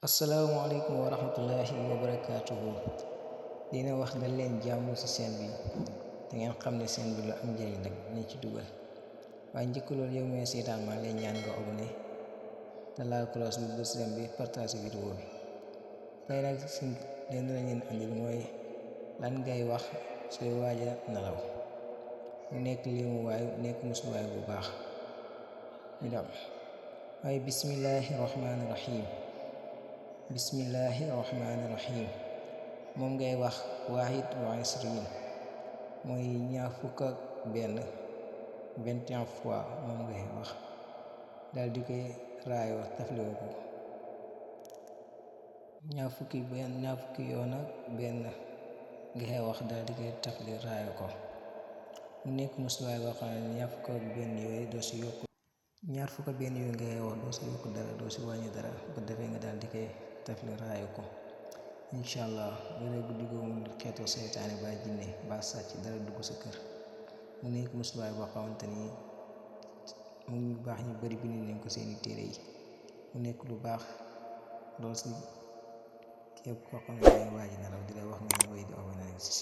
asalaamaaleykum wa rahmatullahi wa barakaatuhu. dina wax dal leen jàmm ci seen bi te ngeen xam ne seen bi lu am njëriñ nag nañ ci dugal. waaye njëkk loolu yow mooy seetaan maa leen ñaan nga abonné te laal cloche bi bës leen bi partage vidéo bi. tey nag suñ leen la ngeen andil mooy lan ngay wax sooy waaja nelaw mu nekk limuwaay nekk musuwaay bu baax. ñu dem waaye bismillahi rahmaani rahim moom ngay wax waahid wa isriin mooy ñaar fukk ak benn 21 fois moom ngay wax dal di koy raayoo tafliwoo ko ñaar fukki yoon ak benn ngay wax dal di koy tafli raayoo ko mu nekk musuwaay boo xam ne ñaar fukk ak benn yooyu doo si yokk ngay wax doo si yokk dara doo si wàññi dara bu defee nga dal di koy tafli raayoo ko. inshallah wala guddi googu mu xeetoo seytaane ba jinne ba sàcc dara dugg sa kër. mu nekk musuwaay boo xamante ni mu ñu baax ñu bari bind nañ ko seeni téere yi. mu nekk lu baax lool si képp koo xam ne waaj nelaw di la wax nga ñu wéy di abonné si